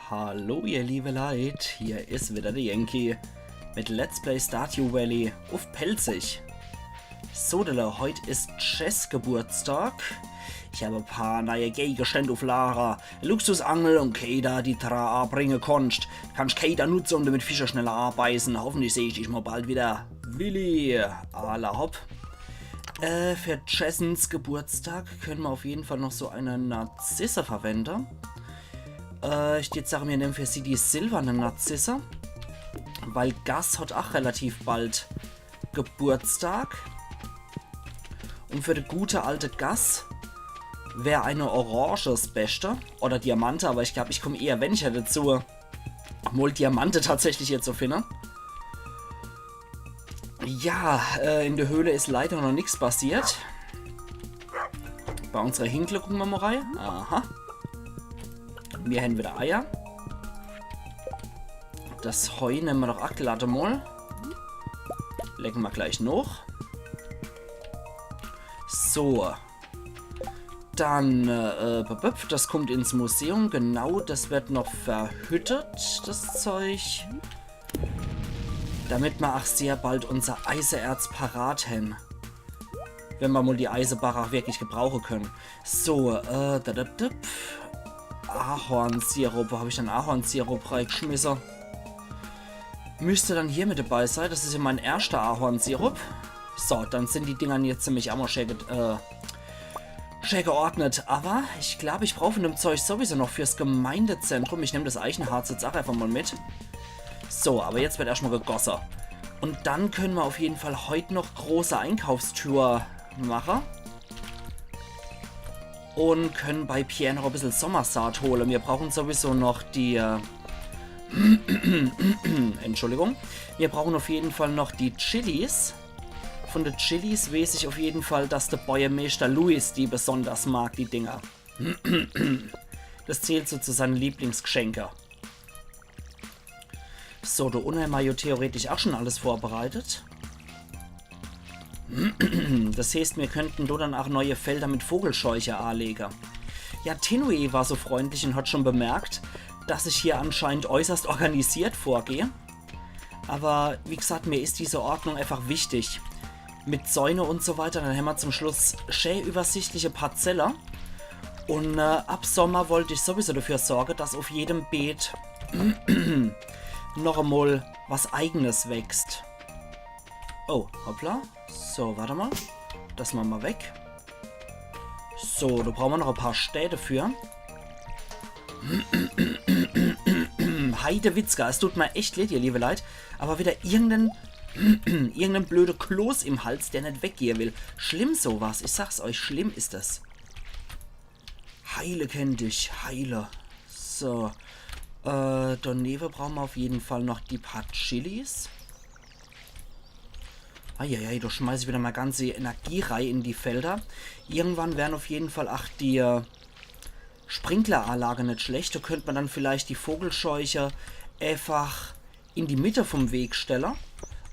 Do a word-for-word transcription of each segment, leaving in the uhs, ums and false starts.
Hallo ihr liebe Leit, hier is wieder de Yankee mit Let's Play Stardew Valley uff Pälzisch. Sodele, heut is Jess Geburtstag. Ich hab e paar neie Gegenstände uff Lager. Luxusangel un Keder, die dra abringe konnst. Kannst Keder nutze, um damit Fische schneller abeißen. Hoffentlich seh ich dich mal bald wieder. Willi, alla hopp. Äh, für Jessens Geburtstag können wir auf jeden Fall noch so eine Narzisse verwenden. Äh, ich würd sagen, wir nehmen für sie die silberne Narzisse. Weil Gus hat auch relativ bald Geburtstag. Und für die gute alte Gus wär eine Orange das Beste. Oder Diamante, aber ich glaub, ich komm eher weniger dazu, mol Diamante tatsächlich jetzt zu finden. Ja, äh, in der Höhle is leider noch nix passiert. Bei unserer Hinkle gucken wir mal rein. Aha. Wir haben wieder Eier. Das Heu nehmen wir doch glatt mal. Legen wir gleich noch. So. Dann, äh, äh, b- b- das kommt ins Museum. Genau, das wird noch verhüttet, das Zeug. Damit wir auch sehr bald unser Eiseerz parat haben. Wenn wir mal die Eisebarre auch wirklich gebrauchen können. So, äh, da, da, da. Ahornsirup. Wo hab ich denn Ahornsirup reingeschmissen? Müsste dann hier mit dabei sein. Das ist ja mein erster Ahornsirup. So, dann sind die Dinger jetzt ziemlich ammo schön, ge- äh, schön geordnet. Aber ich glaube, ich brauche von dem Zeug sowieso noch fürs Gemeindezentrum. Ich nehme das Eichenharz jetzt auch einfach mal mit. So, aber jetzt wird erstmal gegossen. Und dann können wir auf jeden Fall heute noch große Einkaufstour machen. Und können bei Pierre noch ein bisschen Sommersaat holen. Wir brauchen sowieso noch die, äh, Entschuldigung. Wir brauchen auf jeden Fall noch die Chilis. Von den Chilis weiß ich auf jeden Fall, dass der Bäuermeister Luis die besonders mag, die Dinger. Das zählt so zu seinen Lieblingsgeschenken. So, da unten haben wir ja theoretisch auch schon alles vorbereitet. Das heißt, wir könnten da dann auch neue Felder mit Vogelscheuche anlegen. Ja, Tinui war so freundlich und hat schon bemerkt, dass ich hier anscheinend äußerst organisiert vorgehe. Aber wie gesagt, mir ist diese Ordnung einfach wichtig. Mit Zäune und so weiter, dann haben wir zum Schluss schön übersichtliche Parzelle. Und, äh, ab Sommer wollte ich sowieso dafür sorgen, dass auf jedem Beet noch einmal was Eigenes wächst. Oh, hoppla. So, warte mal. Das machen wir weg. So, da brauchen wir noch ein paar Steine für. Heidewitzka, es tut mir echt leid, ihr liebe Leute, aber wieder irgendein, irgendein blöde Kloß im Hals, der nicht weggehen will. Schlimm sowas, ich sag's euch, schlimm ist das. Heile kennt dich, heile. So, äh, daneben brauchen wir auf jeden Fall noch die paar Chilis. Eieiei, da schmeiß ich wieder mal ganze Energie rein in die Felder. Irgendwann wären auf jeden Fall, ach, die, äh, Sprinkleranlage nicht schlecht. Da könnte man dann vielleicht die Vogelscheuche einfach in die Mitte vom Weg stellen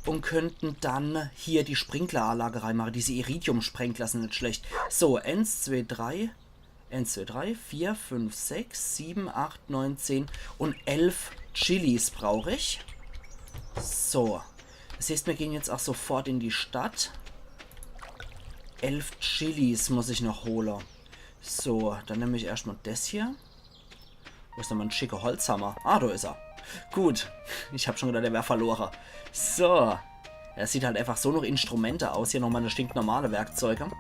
und könnten dann hier die Sprinkleranlage reinmachen. Diese Iridium-Sprinkler sind nicht schlecht. So, eins, zwei, drei. Eins, zwei, drei, vier, fünf, sechs, sieben, acht, neun, zehn und elf Chilis brauche ich. So. Das heißt, wir gehen jetzt auch sofort in die Stadt. Elf Chilis muss ich noch holen. So, dann nehme ich erstmal das hier. Wo ist denn mein schicker Holzhammer? Ah, da ist er. Gut. Ich hab schon gedacht, der wär verloren. So. Es sieht halt einfach so noch Instrumente aus. Hier nochmal eine stinknormale Werkzeuge.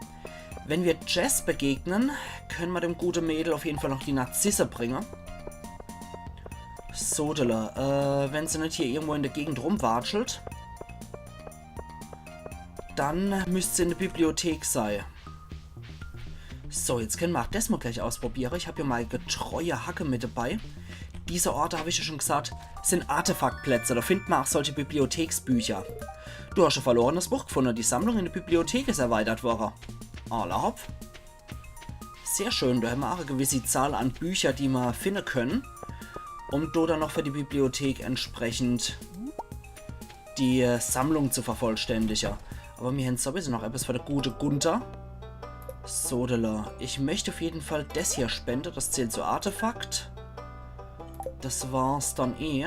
Wenn wir Jess begegnen, können wir dem gute Mädel auf jeden Fall noch die Narzisse bringen. Sodele, äh, wenn sie nicht hier irgendwo in der Gegend rumwatschelt, dann müsste sie in der Bibliothek sein. So, jetzt können wir auch das mal gleich ausprobieren. Ich hab hier mal getreue Hacke mit dabei. Diese Orte, hab ich ja schon gesagt, sind Artefaktplätze. Da findet man auch solche Bibliotheksbücher. Du hast ein verlorenes Buch gefunden. Die Sammlung in der Bibliothek ist erweitert worden. Alla hopp. Sehr schön, da haben wir auch eine gewisse Zahl an Bücher, die wir finden können, um da dann noch für die Bibliothek entsprechend die, äh, Sammlung zu vervollständigen. Aber wir haben sowieso noch etwas für den gute Gunther. Sodele. Ich möchte auf jeden Fall das hier spenden. Das zählt zu Artefakt. Das war's dann eh.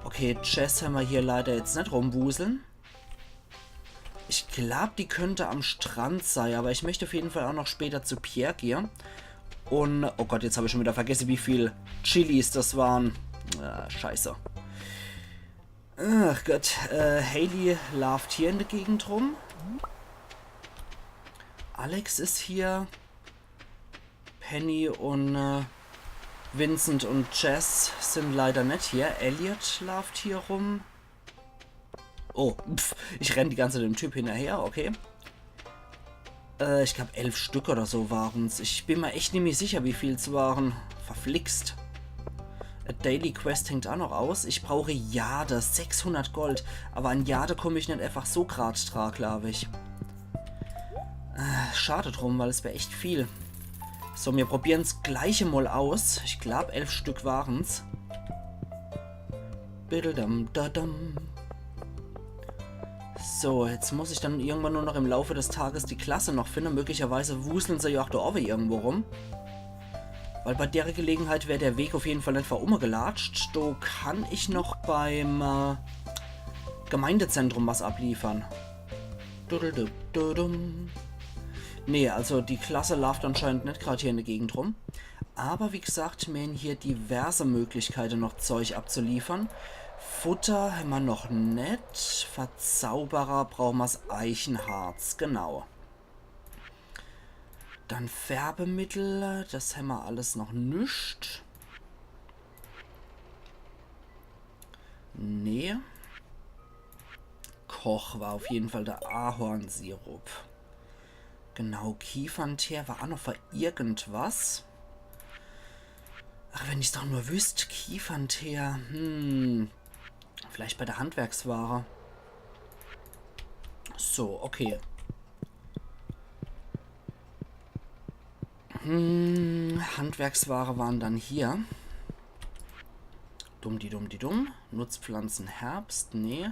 Okay, Jess hämmer hier leider jetzt net rumwuseln. Ich glaub, die könnt am Strand sei, aber ich möcht auf jeden Fall auch noch später zu Pierre gehe. Und, oh Gott, jetzt hab ich schon wieder vergesse, wie viel Chilis das waren. Ah, scheiße. Ach Gott, äh, Haley laaft hier in der Gegend rum. Alex is hier. Penny und, äh, Vincent und Jess sind leider net hier. Elliot laaft hier rum. Oh, pf, ich renn die ganze Zeit dem Typ hinterher, okay. Äh, ich glaub, elf Stück oder so waren's. Ich bin mer echt nimmi sicher, wie viel's waren. Verflixt. A Daily Quest hängt auch noch aus. Ich brauche Jade, sechshundert Gold. Aber an Jade komm ich net einfach so grad dra, glaub ich. Äh, schade drum, weil es wär echt viel. So, mir probieren's gleich emol aus. Ich glaub, elf Stück waren's. Biddledum dadum. So, jetzt muss ich dann irgendwann nur noch im Laufe des Tages die Klasse noch finden. Möglicherweise wuseln se ja auch da oben irgendwo rum. Weil bei der Gelegenheit wär der Weg auf jeden Fall net für umme gelatscht. Do kann ich noch beim, äh, Gemeindezentrum was abliefern. Dudeldududum. Nee, also die Klasse laaft anscheinend net grad hier in der Gegend rum. Aber wie gesagt, mir hän hier diverse Möglichkeiten, noch Zeug abzuliefern. Futter hämmer noch net. Verzauberer brauche mer's Eichenharz, genau. Dann Färbemittel, das hämmer alles noch nüscht. Nee. Koch war auf jeden Fall der Ahornsirup. Genau, Kiefernteer war auch noch für irgendwas. Ach, wenn ich's doch nur wüsst, Kiefernteer. Hm. Vielleicht bei der Handwerksware. So, okay. Hm, Handwerksware waren dann hier. Dumm, die dumm, die dumm. Nutzpflanzen Herbst, nee.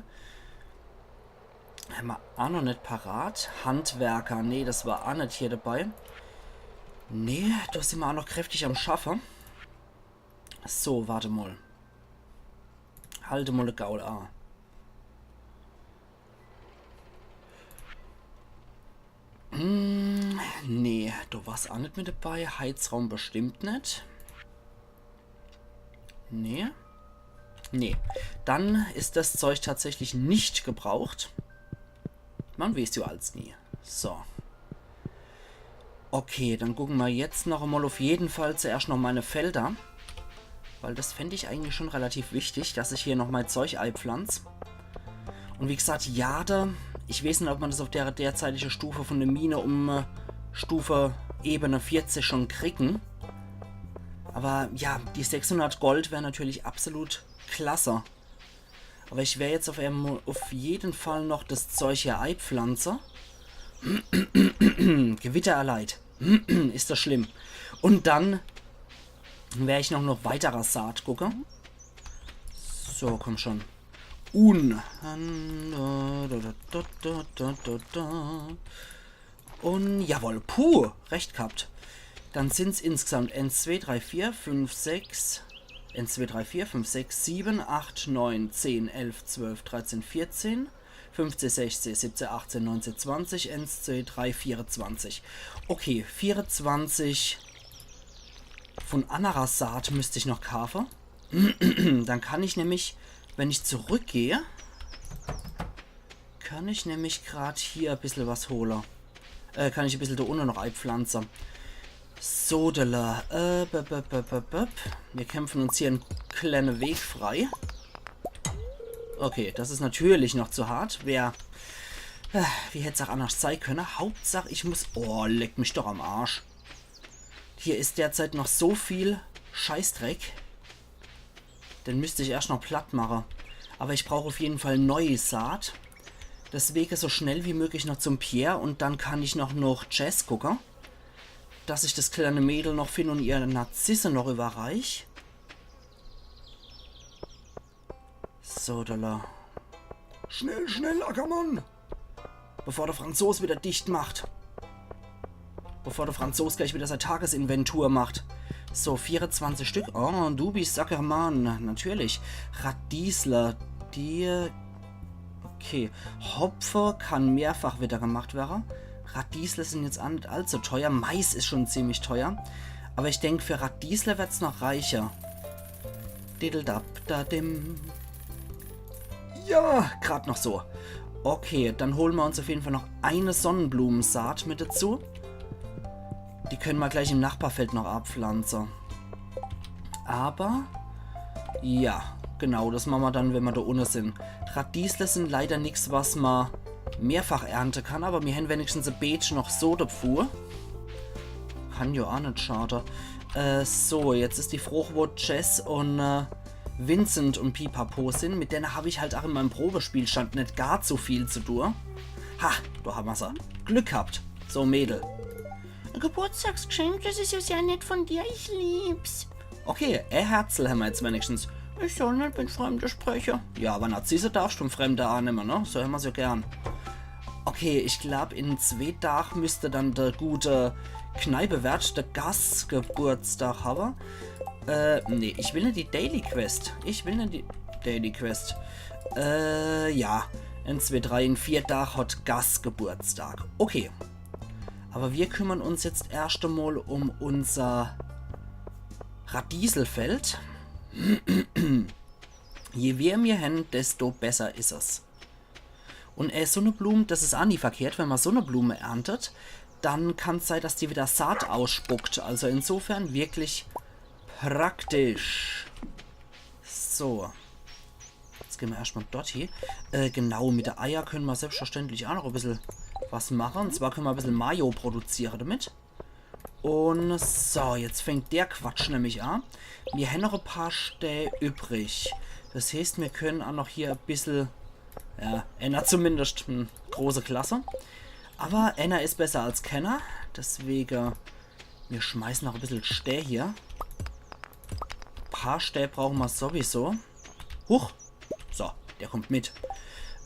Hämmer auch noch net parat. Handwerker, nee, das war auch net hier dabei. Nee, da sind wir auch noch kräftig am Schaffe. So, warte mal. Halte mal de Gaul a. Hm, nee, da war's auch net mit dabei. Heizraum bestimmt net. Nee. Nee. Dann ist das Zeug tatsächlich nicht gebraucht. Man weiß ja als nie. So. Okay, dann gucken wir jetzt noch einmal auf jeden Fall zuerst noch meine Felder. Weil das fänd ich eigentlich schon relativ wichtig, dass ich hier noch mein Zeug eipflanz. Und wie gesagt, Jade, ich weiß nicht, ob man das auf der derzeitigen Stufe von der Mine um, äh, Stufe Ebene vierzig schon kriegen. Aber ja, die sechshundert Gold wäre natürlich absolut klasse. Aber ich werde jetzt auf, em, auf jeden Fall noch das Zeug hier eipflanze. Gewitter erleidet. Ist das schlimm. Und dann werde ich noch, noch weiterer Saat gucke. So, komm schon. Un. Un jawohl. Puh, recht gehabt. Dann sind's insgesamt eins, zwei, drei, vier, fünf, sechs. Eins, zwei, drei, vier, fünf, sechs, sieben, acht, neun, zehn, elf, zwölf, dreizehn, vierzehn, fünfzehn, sechzehn, siebzehn, achtzehn, neunzehn, zwanzig, eins, zwei, drei, vierundzwanzig. Okay, vierundzwanzig. Von annerer Saat müsst ich noch kaafe. Dann kann ich nämlich, wenn ich zurückgehe, kann ich nämlich grad hier e bissel was hole. Äh, kann ich e bissel da unne noch eipflanze. Sodele. Äh, böp, böp, böp, böp, böp. Wir kämpfen uns hier en kleine Weg frei. Okay, das ist natürlich noch zu hart. Wer, äh, wie hätt's auch anders sei könne? Hauptsach, ich muss, oh, leck mich doch am Arsch. Hier ist derzeit noch so viel Scheißdreck. Den müsst ich erst noch platt mache. Aber ich brauch auf jeden Fall neue Saat. Deswege so schnell wie möglich noch zum Pierre und dann kann ich noch nach Jess gucke, dass ich das kleine Mädel noch find und ihr Narzisse noch überreich. So, da la. Schnell, schnell, Ackermann! Bevor der Franzos wieder dicht macht. Bevor der Franzos gleich wieder sei Tagesinventur macht. So, vierezwanzig Stück. Oh, du bist Ackermann, natürlich. Radiesle, die... Okay. Hopfe kann mehrfach wieder gemacht werre. Radiesle sin jetzt aa net allzu teuer. Mais is schon ziemlich teuer. Aber ich denk, für Radiesle werd's noch reiche. Diddledabdadim. Ja, grad noch so. Okay, dann hole mer uns auf jeden Fall noch eine Sonnenblumensaat mit dazu. Die könne mer gleich im Nachbarfeld noch abpflanze. Aber, ja, genau, das mache mer dann, wenn mer do unne sin. Radiesle sin leider nix, was mer mehrfach ernte kann, aber mir hen wenigstens e Beet noch so dazu. Kann jo aa net schade. Äh, so, jetzt is die Frooch, wo Jess und, äh, Vincent und Pipapo sin. Mit denne hab ich halt aa in meinem Probespielstand net gar zu viel zu tun. Ha, do hammer se. Glück gehabt. So, Mädel. E Geburtstagsgeschenk, das is ja sehr nett von dir, ich lieb's. Okay, e Herzel hämmer jetzt wenigstens. Ich soll net mit Fremde spreche. Ja, aber Narzisse darfst vom Fremde annemme, ne? So hämmer's ja gern. Okay, ich glaub, in zwee Tag müsst dann der gute Kneipewirt, der Gus, Geburtstag hawwe. Äh, nee, ich will net die Daily Quest. Ich will net die Daily Quest. Äh, ja. In zwee, drei, in vier Tag hat Gus Geburtstag. Okay. Aber wir kümmern uns jetzt erscht emol um unser Radieselfeld. Je mehr mir hen, desto besser is es. Und, äh, Sonneblum, das is aa nie verkehrt, wenn mer Sonneblume erntet, dann kann's sei, dass die wieder Saat ausspuckt. Also insofern wirklich praktisch. So. Jetzt gehn mer erscht mol dort hie. Äh, genau, mit de Eier könne mer selbstverständlich aa noch e bissel was mache. Und zwar könne mer e bissel Mayo produziere damit. Und so, jetzt fängt der Quatsch nämlich aa. Mir hen noch e paar Stää übrig. Das heeßt, mir könne aa noch hier e bissel, ja, enner zumindest, hm, große Klasse. Aber enner is besser als kenner. Deswege, mir schmeiße noch e bissel Stää hier. Paar Stää brauche mer sowieso. Huch, so, der kommt mit.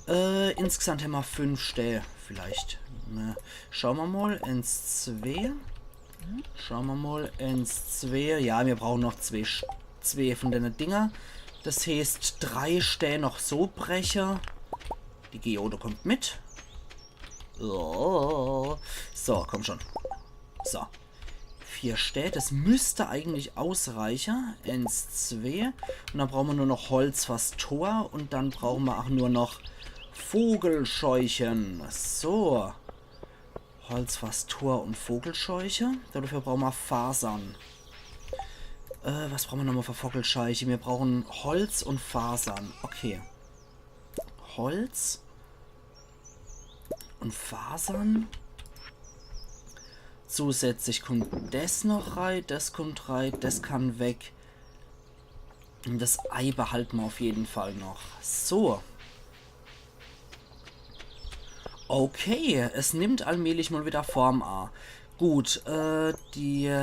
Äh, insgesamt hämmer fünf Stää vielleicht. Ne. Schaue mer mol. Eins, zwee. Schaue mer mol. Eins, zwee. Ja, mir brauche noch zwee, Sch- zwee von denne Dinger. Das heeßt, drei Stää noch so breche. Die Geode kommt mit. Oh. So, komm schon. So. Vier Stää, das müsst eigentlich ausreiche. Eins, zwee. Und dann brauche mer nur noch Holz fürs Tor. Und dann brauche mer aa nur noch Vogelscheuche. So. Holz fürs Tor und Vogelscheuche. Dafür brauche mer Fasern. Äh, was brauche mer nochmol für Vogelscheuche? Mir brauche Holz und Fasern. Okay. Holz. Und Fasern. Zusätzlich kommt das noch rei, das kommt rei, das kann weg. Und das Ei behalte mer auf jeden Fall noch. So. Okay, es nimmt allmählich mol wieder Form aa. Gut, äh, die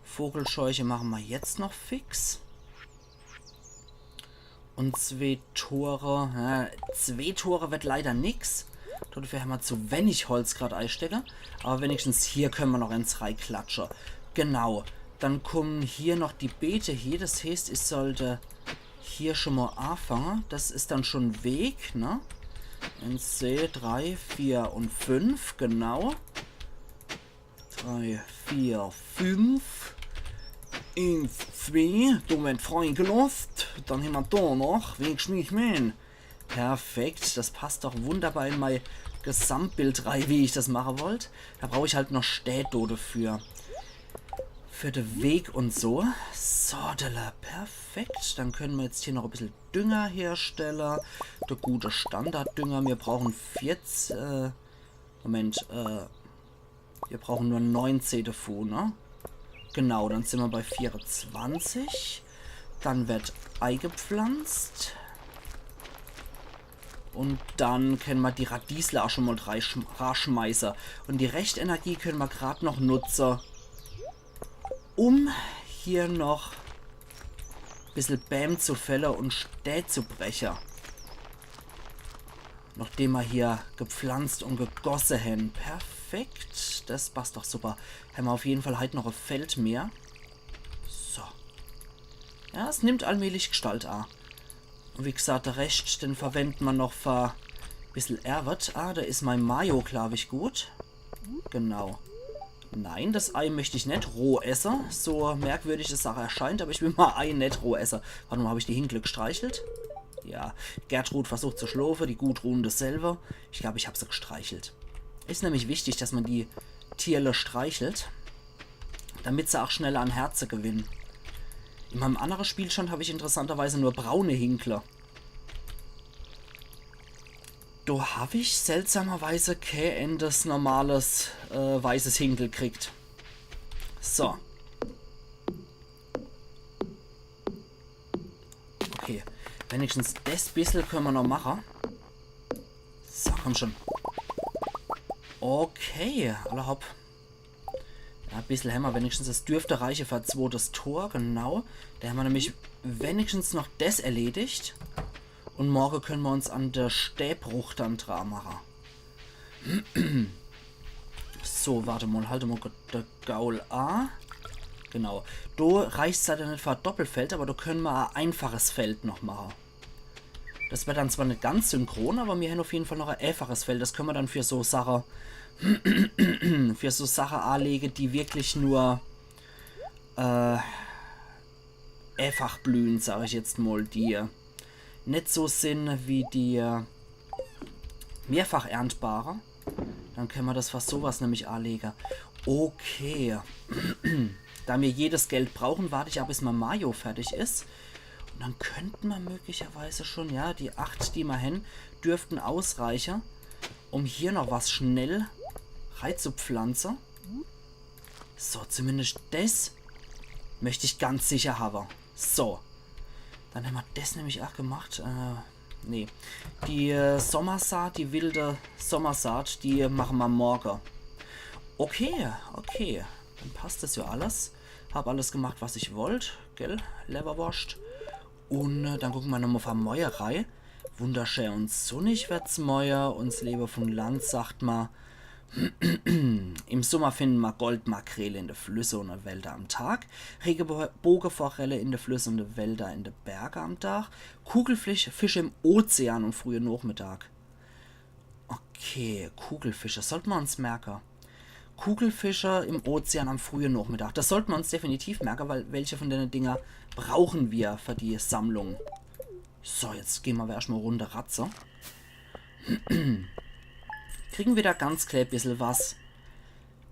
Vogelscheuche mache mer jetzt noch fix. Und zwee Tore. Ja, zwee Tore wird leider nix. Dafür hämmer zu wenig Holz grad eistecke. Aber wenigstens hier könne mer noch eens reiklatsche. Genau. Dann kommen hier noch die Beete hie. Das heeßt, ich sollt hier schon mol aafange. Das is dann schon Weg, ne? Eens, zwee, drei, vier und fünf, genau. Drei, vier, fünf. Eens, zwee. Do werd freigelost. Dann hämmer do noch. Wenig Schmiech, Mann. Perfekt. Das passt doch wunderbar in mei Gesamtbild rei, wie ich das mache wollt. Da brauch ich halt noch Stää dafür. Für de Weg und so. Sodele. Perfekt. Dann könne mer jetzt hier noch e bissel Dünger herstelle. De gute Standarddünger. Mir brauchen vierzeh, äh, Moment, äh, mir brauchen nur neunzeh davon, ne? Genau, dann sin mer bei vierezwanzig. Dann werd eigepflanzt. Und dann könne mer die Radiesle aa schon mol rei schm-, raschmeiße. Und die Rechtenergie könne mer grad noch nutze, um hier noch e bissel Bääm zu fälle und Stää zu breche. Nachdem mer hier gepflanzt und gegosse hän. Perfekt. Das passt doch super. Hämmer auf jeden Fall heit noch e Feld mehr. Ja, es nimmt allmählich Gestalt a. Un wie gesagt, de Rescht, den verwendt ma noch fer bissel Erwet. Ah, do is mei Mayo, glaab ich, gut. Genau. Nein, des Ei möcht ich net roh esse. So merkwürdig des ach erscheint, awwer ich will mei Ei net roh esse. Wart mol, hab ich die Hinkel gestreichelt? Ja. Gertrud versucht zu schlofe, die Gudrun desselwe. Ich glaab, ich hab se gestreichelt. Is nämlich wichtig, dass ma die Tierle streichelt, damit se ach schneller an Herze gewinnen. In meim annere Spielstand hab ich interessanterweise nur braune Hinkle. Do hab ich seltsamerweise kä endes normales, äh, weißes Hinkel kriegt. So. Okay, wenigstens des bissel könne ma noch mache. So, komm schon. Okay, alla hopp. Ja, bissel hämmer wenigstens. Des dürft reiche fer e zwotes Tor, genau. Do hämmer nämlich wenigstens noch des erledigt. Un morge könne ma uns an de Stäbruch dann dra mache. So, wart mol, halt mol de Gaul a. Genau. Do reicht's leider net fer e Doppelfeld, awwer do könne ma e einfaches Feld noch mache. Des wär dann zwar net ganz synchron, awwer mir hän uff jeden Fall noch e äfaches Feld. Des könne ma dann fer so Sache, fer so Sache alege, die wirklich nur, äh, äfach blühen, sag ich jetzt mol, die net so sin wie die, äh, mehrfach erntbare. Dann könne ma des fer so was nämlich alege. Okay. Do mir jedes Geld brauchen, wart ich awwer, bis mei Mayo fertig is. Un dann könnt ma möglicherweise schon, ja, die acht, die ma hän, dürften ausreiche, um hier noch was schnell reizupflanze. So, zumindest des möcht ich ganz sicher hawwe. So. Dann hämmer des nämlich ach gemacht. Äh, nee. Die, äh, Sommersaat, die wilde Sommersaat, die mache ma morge. Okay, okay. Dann passt des jo alles. Hab alles gemacht, was ich wollt. Gell, Lewwerworscht? Un, äh, dann gucke ma nochmol fer morge rei. Wunderschää un sunnig werd's morge. Un 's Lewe vun Land, sagt ma, im Summer finne ma Gold, Makrele in de Flüsse un de Wälder am Tag, Regeboogeforelle in de Flüsse un de Wälder, in de Berge am Dag, Kugelfisch, Fische im Ozean un frühe Nochmittag. Okay, Kugelfische, sollt ma uns merke. Kugelfische im Ozean am frühe Nochmittag. Des sollt ma uns definitiv merke, weil welche vun denne Dinger brauchen mir fer die Sammlung. So, jetzt gehn ma awwer erscht mol Runde Ratze. Kriegen ma do ganz klää bissel was.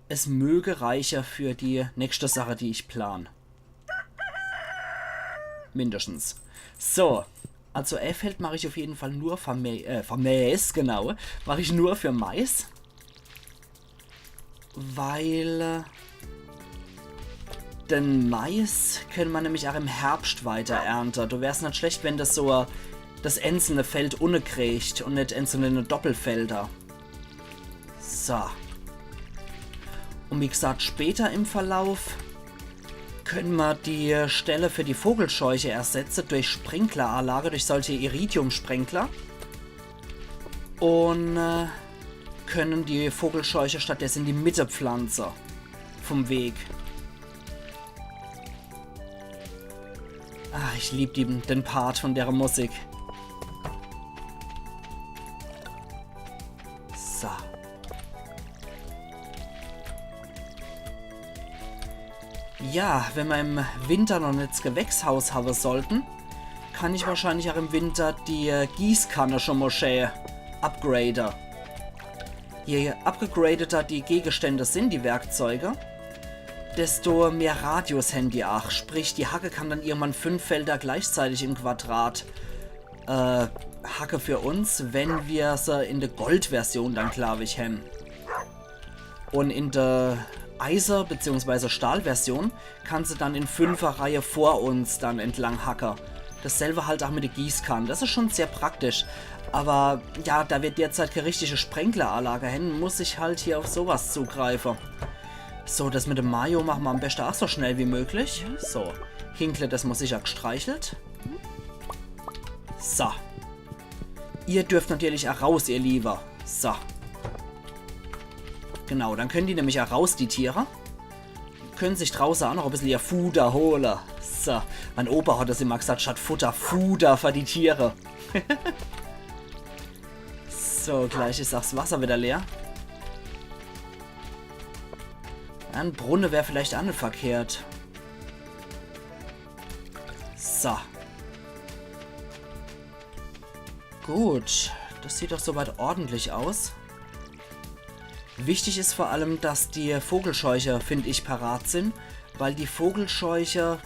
Es möge reiche fer die nächste Sache, die ich plan. Mindestens. So, also e Feld mach ich uff jeden Fall nur fer Mä-, äh, fer Mäs, genau. Mach ich nur fer Mais. Weil, äh, den Mais könne ma nämlich ach im Herbscht weiter ernte. Do wär's net schlecht, wenn des so, äh, des enzelne Feld unne kriegt un net enzelne Doppelfelder. So. Un wie gesagt, später im Verlauf könne ma die Stelle fer die Vogelscheuche ersetze durch Sprinkleranlage, durch solche Iridium-Sprinkler. Un, äh, könne die Vogelscheuche stattdesse in die Mitte pflanze. Vum Weg. Ah, ich lieb die, den Part vun dere Musik. So. Ja, wenn ma im Winter noch net 's Gewächshaus hawwe sollten, kann ich wahrscheinlich ach im Winter die, äh, Gießkanne schon mol schää upgrade. Je upgegradeter die Gegenstände sin, die Werkzeuge, desto mehr Radius hän die ach. Sprich, die Hacke kann dann irgendwann fünf Felder gleichzeitig im Quadrat, äh, hacke fer uns, wenn ma se in de Goldversion dann, glaab ich, hän. Un in de Eise- beziehungsweise Stahlversion kann se dann in Fünferreihe vor uns dann entlang hacke. Desselbe halt ach mit de Gießkann. Des is schon sehr praktisch. Awwer ja, do ma derzeit kä richtige Sprenkleranlage hän, muss ich halt hier uff so was zugreife. So, des mit dem Mayo mache ma am beschte ach so schnell wie möglich. So, Hinkle, des muss sicher gestreichelt. So. Ihr dürft natürlich ach raus, ihr Lieber. So. Genau, dann könne die nämlich ach raus, die Tiere. Könne sich drauße ach noch e bissel ihr Fuder hole. So, mein Opa hat das immer gesagt, statt Futter, Fuder für die Tiere. So, gleich is auch das Wasser wieder leer. Ein Brunne wär vielleicht auch nicht verkehrt. So. Gut, das sieht doch soweit ordentlich aus. Wichtig is vor allem, dass die Vogelscheuche, find ich, parat sin, weil die Vogelscheuche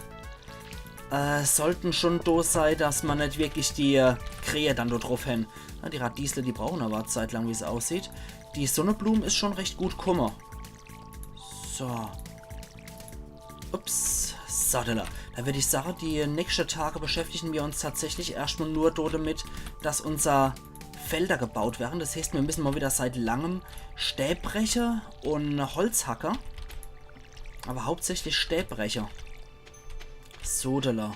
äh, sollten schon do sei, dass man net wirklich die äh, Krähe dann do drauf hen. Ja, die Radiesle, die brauchen aber e Zeit lang, wie's aussieht. Die Sonneblume is schon recht gut kumme. So. Ups, Saddeler. Da würd ich sagen, die nächste Tage beschäftigen wir uns tatsächlich erstmal nur do damit, dass unser Felder gebaut werden. Das heißt, wir müssen mal wieder seit langem Stäbrecher und Holzhacker. Aber hauptsächlich Stäbrecher. Sodele.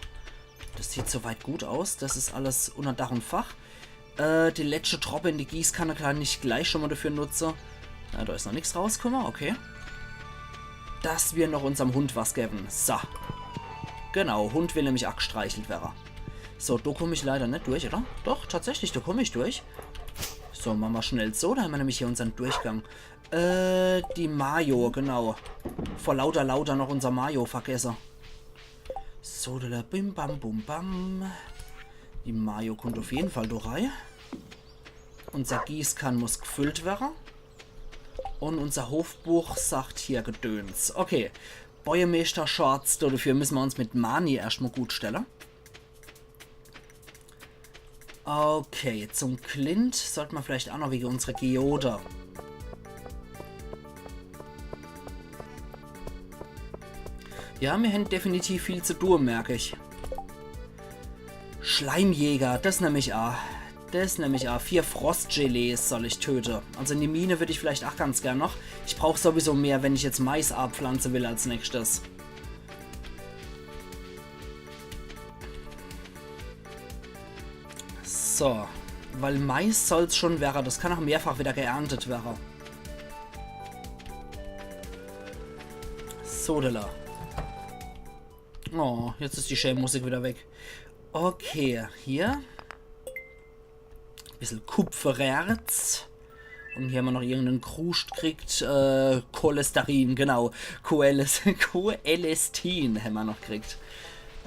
Das sieht soweit gut aus. Das is alles unter Dach und Fach. Äh, die letzte Troppe in die Gießkanne kann ich gleich schon mal dafür nutze. Na, da is noch nix rauskumme, okay. Dass wir noch unserm Hund was geben. So. Genau, Hund will nämlich auch gestreichelt werre. So, do komm ich leider net durch, oder? Doch, tatsächlich, do komm ich durch. So, mache mer schnell so, da hämmer nämlich hier unsern Durchgang. Äh, die Mayo, genau. Vor lauter Lauter noch unser Mayo vergesse. So, da, da, bim, bam, bum, bam. Die Mayo kommt auf jeden Fall do rei. Unser Gießkann muss gefüllt werre. Und unser Hofbuch sagt hier Gedöns. Okay. Bäuermeister-Shorts, do dafür müssen wir uns mit Marnie erstmal gut stelle. Okay, zum Clint sollte mer vielleicht auch noch wegen unsere Geode. Ja, mir hän definitiv viel zu tun, merk ich. Schleimjäger, das nemm ich a. Das nemm ich a. Vier Frostgelees soll ich töte. Also in die Mine würd ich vielleicht auch ganz gern noch. Ich brauch sowieso mehr, wenn ich jetzt Mais abpflanze will als nächstes. So, weil Mais soll's schon werre. Das kann auch mehrfach wieder geerntet werre. Sodele. Oh, jetzt is die schöne Musik wieder weg. Okay, hier. Bissel Kupfererz. Und hier hämmer noch irgenden Kruscht kriegt. Äh, Cholesterin, genau. Coeles Coelestin hämmer noch kriegt.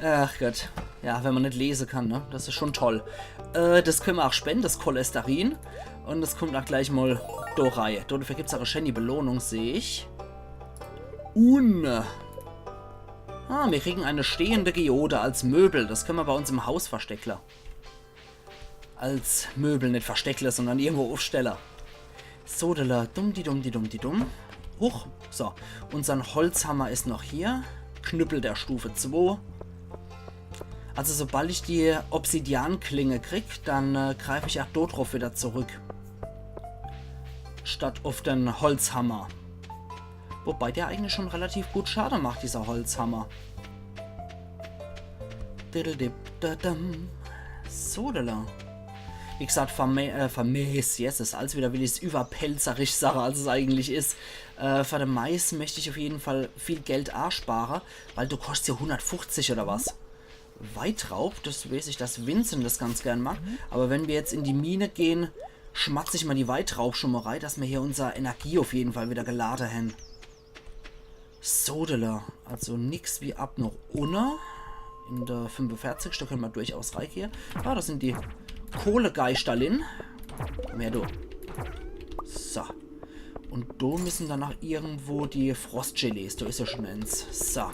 Ach Gott. Ja, wenn mer net lese kann, ne? Das is schon toll. Äh, das könne mer auch spende, das Cholesterin. Und das kommt auch gleich mal do rei. Dafür gibt's auch e schöni Belohnung, seh ich. Un. Ah, mir kriegen eine stehende Geode als Möbel. Das könne mer bei uns im Haus versteckle. Als Möbel, net versteckle, sondern irgendwo aufstelle. Sodele, dumm, di dumm, di dumm, di dumm. Huch, so. Unsern Holzhammer is noch hier. Knüppel der Stufe zwei. Also sobald ich die Obsidianklinge krieg, dann äh, greif ich auch do drauf wieder zurück. Statt auf den Holzhammer. Wobei der eigentlich schon relativ gut Schade macht, dieser Holzhammer. Diddledip dadam. Sodele. Wie gesagt, Verme äh, Vermees, yes, is als wieder, will ich's überpälzerisch sage, als es eigentlich is. Äh, für den Mais möcht ich auf jeden Fall viel Geld aspare, weil du koschtst ja hundertfünfzig oder was. Weitraub, das weiß ich, dass Vincent das ganz gern mag. Aber wenn wir jetzt in die Mine gehen, schmatz ich mal die Weitraub schon mal rei, dass mir hier unser Energie auf jeden Fall wieder gelade hän. Sodele. Also nix wie ab noch unne. In der fünfundvierzig, do könne mer durchaus reigehe. Ah, das sind die Kohlegeisterlin. Komm her, du. So. Und do müssen danach irgendwo die Frostgelees. Do is ja schon eins. So.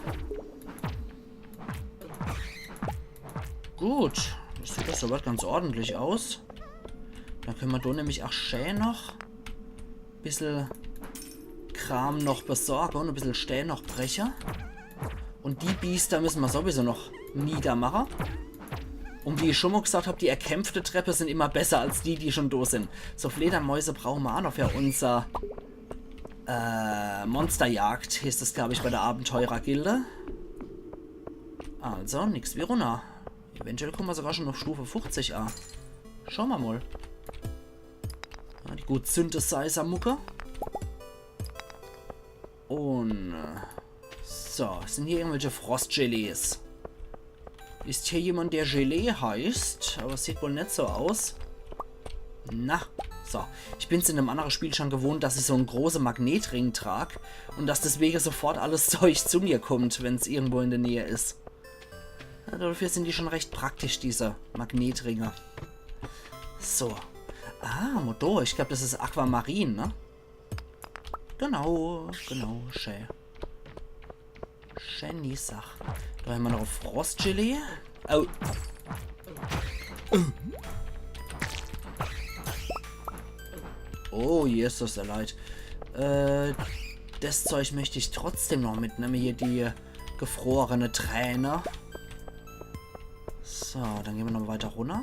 Gut. Das sieht doch soweit ganz ordentlich aus. Dann könne mer do nämlich auch schä noch bissel Kram noch besorge und e bissel Stää noch breche. Und die Biester müsse mer sowieso noch niedermache. Und wie ich schon mal gesagt hab, die erkämpfte Treppe sind immer besser als die, die schon do sind. So Fledermäuse brauche mer auch noch für unser äh, Monsterjagd, heißt es, glaub ich, bei der Abenteurergilde. Also, nix wie runner. Eventuell komme mer sogar schon auf Stufe fünfzig a. Schaue mer mal. Ja, die gut Synthesizer-Mucke. Und äh, so, sind hier irgendwelche Frostgelees? Is hier jemand, der Gelee heißt? Aber es sieht wohl net so aus. Na, so. Ich bin's in dem annere Spiel schon gewohnt, dass ich so en große Magnetring trag und dass deswege sofort alles Zeug zu mir kommt, wenn's irgendwo in der Nähe is. Ja, dafür sind die schon recht praktisch, diese Magnetringe. So. Ah, Motor. Ich glaub, das is Aquamarin, ne? Genau, genau, schä. Schäni Sach. Da hämmer noch Frostgelee. Oh. Oh, Jesus, der Leid. Äh, das Zeug möcht ich trotzdem noch mitnemme. Hier die gefrorene Träne. So, dann gehn mer noch weiter runner.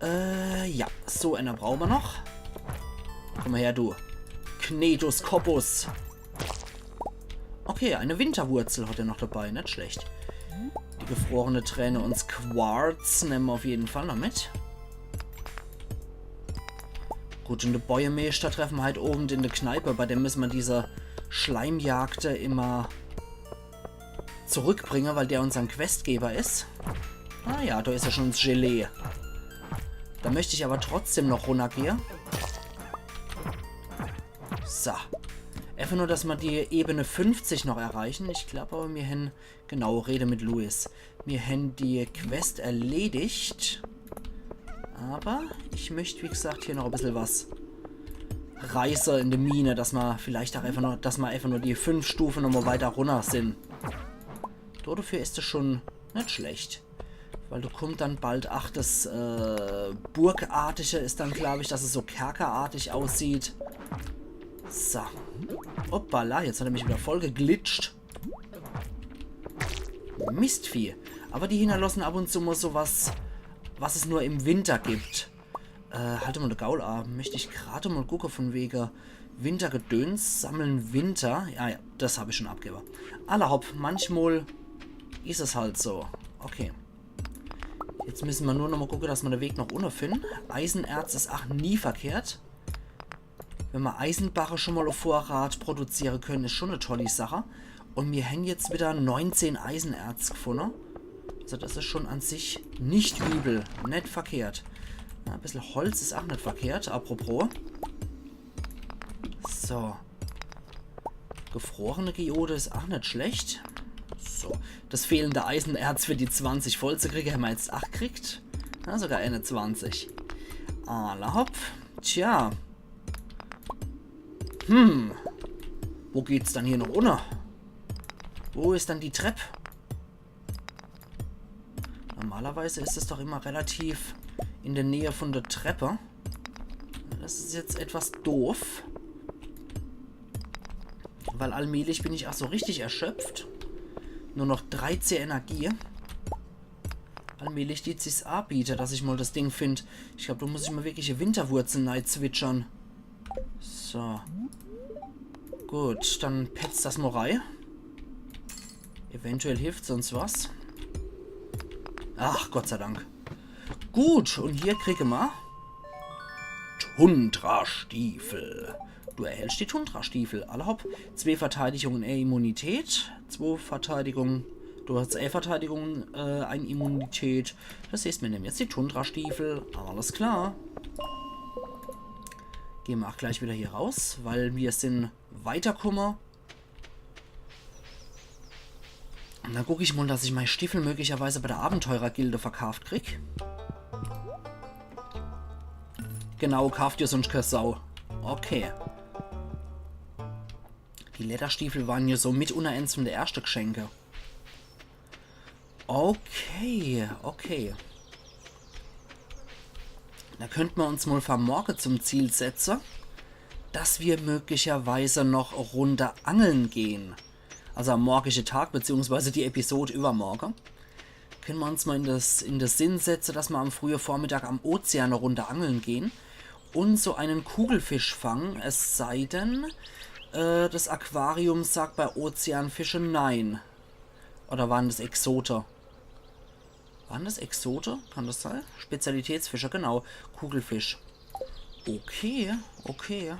Äh, ja, so ener brauche mer noch. Komm mal her, du. Knetus Corpus. Okay, eine Winterwurzel hat er noch dabei, net schlecht. Die gefrorene Träne und Quarz nemme mer auf jeden Fall noch mit. Gut, und de Bäuemeeschter treffe mer halt owend in de Kneipe, bei dem müsse mer diese Schleimjagde immer zurückbringe, weil der unsern Questgeber is. Ah ja, da is ja schon uns Gelee. Da möcht ich aber trotzdem noch runnergehe. So. Einfach nur, dass mer die Ebene fünfzig noch erreichen. Ich glaub aber, mir hän, genau, rede mit Louis. Mir hän die Quest erledigt. Aber ich möcht, wie gesagt, hier noch e bissel was reiße in de Mine, dass mer vielleicht auch einfach nur, dass mer einfach nur die fünf Stufe nochmal weiter runner sind. Do dafür is es schon net schlecht. Weil do kommt dann bald, ach, das, äh, Burgartige is dann, glaub ich, dass es so kerkerartig aussieht. So. Hoppala, jetzt hat er mich wieder voll geglitscht. Mistvieh. Aber die hinnerlossen ab und zu mal so was, was es nur im Winter gibt. Äh, halt mal de Gaul a. Möcht ich grad mal gucke, von wege Wintergedöns, sammeln Winter. Ja, ja, das hab ich schon abgebe. Alla hopp, manchmal is es halt so. Okay. Jetzt müsse mer nur noch mal gucke, dass mer de Weg noch unne finden. Eisenerz is ach nie verkehrt. Wenn mer Eisenbarre schon mal auf Vorrat produziere können, is schon e tolli Sache. Und mir hän jetzt wieder neunzehn Eisenerz gefunne. Also das is schon an sich net übel, net verkehrt. Ja, e bissel Holz is ach net verkehrt, apropos. So. Gefrorene Geode is ach net schlecht. So. Das fehlende Eisenerz für die zwanzig voll zu kriege, hämmer jetzt ach kriegt. Ja, sogar eine zwanzig. Alla hopp. Tja. Hm. Wo geht's dann hier noch unne? Wo is dann die Trepp? Normalerweise is es doch immer relativ in der Nähe von der Treppe. Das is jetzt etwas doof. Weil allmählich bin ich ach so richtig erschöpft. Nur noch dreizehn Energie. Allmählich dät sich's abiete, dass ich mal das Ding find. Ich glaub, do muss ich mal wirklich e Winterwurzel nei zwitschern. So. Gut, dann petzt das mal rei. Eventuell hilft's uns was. Ach, Gott sei Dank. Gut, und hier kriege mer Tundrastiefel. Du erhältst die Tundrastiefel. Alla hopp. Zwei Verteidigung und eine Immunität. Zwei Verteidigung. Du hast eine Verteidigung, äh, eine Immunität. Das heißt, mir nemme jetzt die Tundrastiefel. Alles klar. Gehn mer ach gleich wieder hier raus, weil mir sin weiterkumme. Und dann guck ich mal, dass ich mei Stiefel möglicherweise bei der Abenteurergilde verkauft krieg. Genau, kauft ihr sonst kee Sau. Okay. Die Lederstiefel waren ja so mitunner eins von der erste Geschenke. Okay, okay. Da könnt mer uns mal für morge zum Ziel setze, dass wir möglicherweise noch e Runde angeln gehen. Also am morgische Tag, beziehungsweise die Episode übermorge. Könnt mer uns mal in das, in das Sinn setze, dass mer am frühe Vormittag am Ozean e Runde angeln gehen und so einen Kugelfisch fangen, es sei denn, äh, das Aquarium sagt bei Ozeanfische nein. Oder waren das Exote? Waren das Exote? Kann das sein? Spezialitätsfische, genau. Kugelfisch. Okay, okay.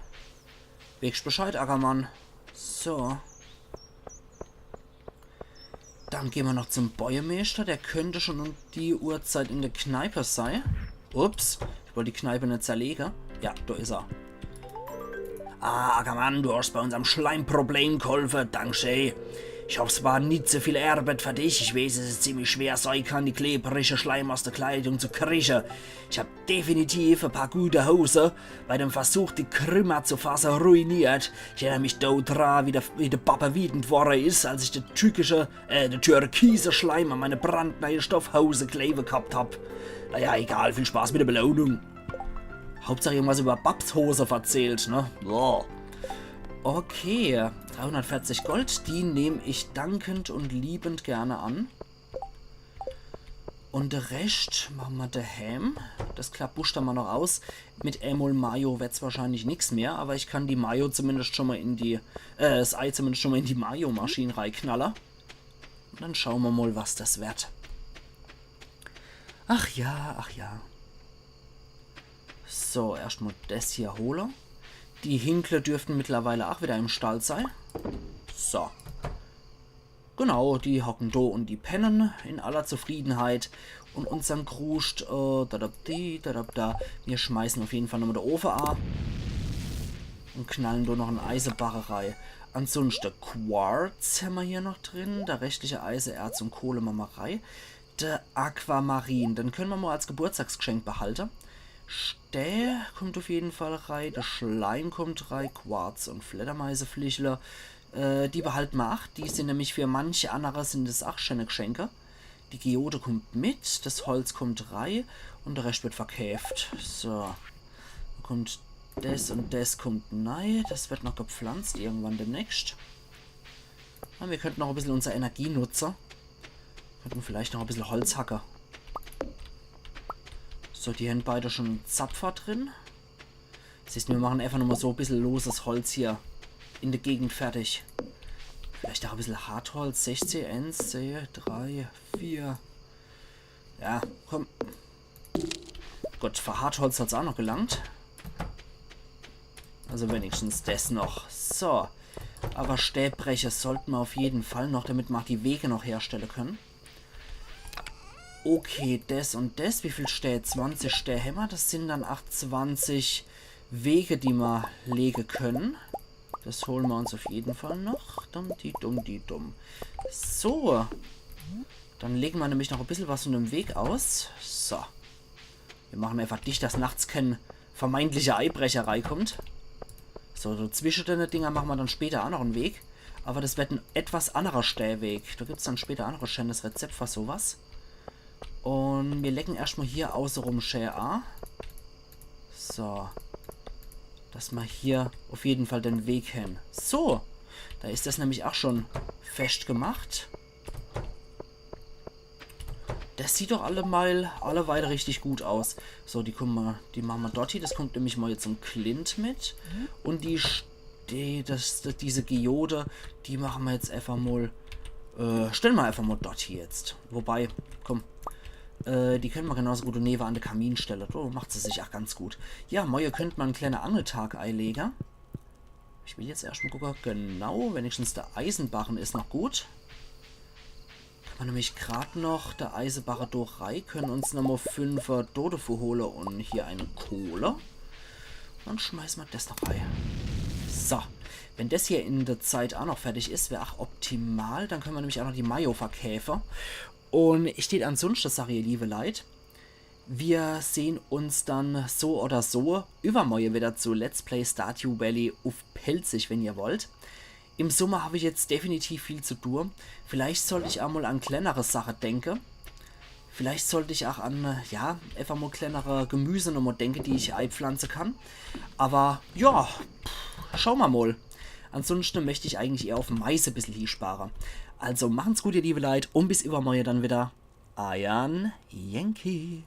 Weesch Bescheid, Ackermann. So. Dann gehn mer noch zum Bäuermeeschter. Der könnt schun um die Uhrzeit in de Kneipe sei. Ups, ich wollt die Kneipe net zerlege. Ja, do is er. Ah, Ackermann, du hosch bei unserm Schleimproblem gholfe. Dankschee. Ich hoff, es war net so viel Ärwet fer dich. Ich weeß, dass es ziemlich schwer sei kann, die klebrige Schleim aus de Kleidung zu krische. Ich hab definitiv e paar gute Hose bei dem Versuch, die Krimmer zu fasse, ruiniert. Ich erinner mich do dra, wie de, wie de Babbe wütend worre is, als ich de tückische, äh, de türkise Schleim an meine brandneie Stoffhose klewe ghabt hab. Naja, egal, viel Spaß mit de Belohnung. Hauptsach irgendwas über Babs Hose verzählt, ne? So. Okay, dreihundertvierzig Gold, die nehm ich dankend und liebend gerne an. Und de Rescht mache mer dehäm. Das klabuschter mer noch aus. Mit emol Mayo werd's wahrscheinlich nix mehr, aber ich kann die Mayo zumindest schun mol in die, äh, das Ei zumindest schun mol in die Mayo-Maschin reiknalle. Und dann schaue mer mol, was das werd. Ach ja, ach ja. So, erscht mol das hier hole. Die Hinkle dürften mittlerweile ach wieder im Stall sei. So. Genau, die hocken do und die pennen in aller Zufriedenheit. Und unsern Kruscht, äh, da, da, di, da, da, da. Mir schmeißen auf jeden Fall nochmol de Ofe a. Und knallen do noch en Eisebarre rei. Ansunschte Quarz hämmer hier noch drin. Der restliche Eise, Erz und Kohle mache mer rei. De Aquamarin, den könne mer mol als Geburtstagsgeschenk behalte. Stää kommt auf jeden Fall rei, de Schleim kommt rei, Quarz und Fledermaiseflichler. Äh, die behalte mer ach, die sind nämlich für manche annere sind es ach schöne Geschenke. Die Geode kommt mit, das Holz kommt rei und de Rescht wird verkäft. So. Dann kommt das und das kommt nei. Das wird noch gepflanzt irgendwann demnächst. Und mir könnten noch e bissel unser Energie nutze. Könnten vielleicht noch e bissel Holz hacke. So, die hän beide schun en Zapfer drin. Das heißt, mir machen einfach nochmol so e bissel loses Holz hier in de Gegend fertig. Vielleicht ach e bissel Hartholz. Sechzeh, eins, zwei, drei, vier. Ja, komm. Gut, für Hartholz hat's ach noch gelangt. Also wenigstens das noch. So. Aber Stää breche sollte mer auf jeden Fall noch, damit mer ach die Wege noch herstelle könne. Okay, das und das. Wie viel Stää? Zwanzig Stää hämmer. Das sind dann ach zwanzig Wege, die mer lege könne. Das hole mer uns auf jeden Fall noch. Dumm, die dumm, die dumm. So. Dann lege mer nämlich noch e bissel was von dem Weg aus. So. Mir machen einfach dicht, dass nachts kein vermeintlicher Eibrecher reikommt. So, so zwische denne Dinger mache mer dann später ach noch en Weg. Aber das wird en etwas annerer Stääweg. Da gibt's dann später ach noch e schönes Rezept für sowas. Und mir legen erscht mol hier außerum schää a. So. Dass mer hier auf jeden Fall den Weg hän. So. Da is das nämlich ach schun fescht gemacht. Das sieht doch allemal, alleweil richtig gut aus. So, die, guck mol, die mache mer dort hie. Das kommt nämlich mol jetzt zum Clint mit. Und die, Sch- die, das, das, diese Geode, die mache mer jetzt einfach mol, äh, stelle mer einfach mol dort hie jetzt. Wobei, komm, äh, die könne mer genauso gut newe an de Kamin stelle. Do macht se sich ach ganz gut. Ja, morje könnt mer en kleine Angeltag eilege. Ich will jetzt erscht mol gucke. Genau, wenigstens de Eisenbarren is noch gut. Kann mer nämlich grad noch de Eisenbarre do rei, könne uns nochmol fünfe Dodefu hole und hier eine Kohle. Dann schmeiße mer das noch rei. So, wenn das hier in de Zeit ach noch fertig is, wär ach optimal. Dann könne mer nämlich ach noch die Mayo verkäfe. Und ich tät ansunschte sage, ihr liebe Leit, wir sehn uns dann so oder so übermorje wieder zu Let's Play Stardew Valley uff Pälzisch, wenn ihr wollt. Im Summer hab ich jetzt definitiv viel zu tun. Vielleicht sollt ich ach mol an kleinere Sache denke. Vielleicht sollt ich ach an, äh, ja, einfach mol kleinere Gemüse nochmol denke, die ich eipflanze kann. Aber ja, pff, schau mer mol. Ansunschte möcht ich eigentlich eher auf Mais e bissel hie spare. Also machen's gut, ihr liebe Leit, und bis übermorje dann wieder. Eiern Yankee.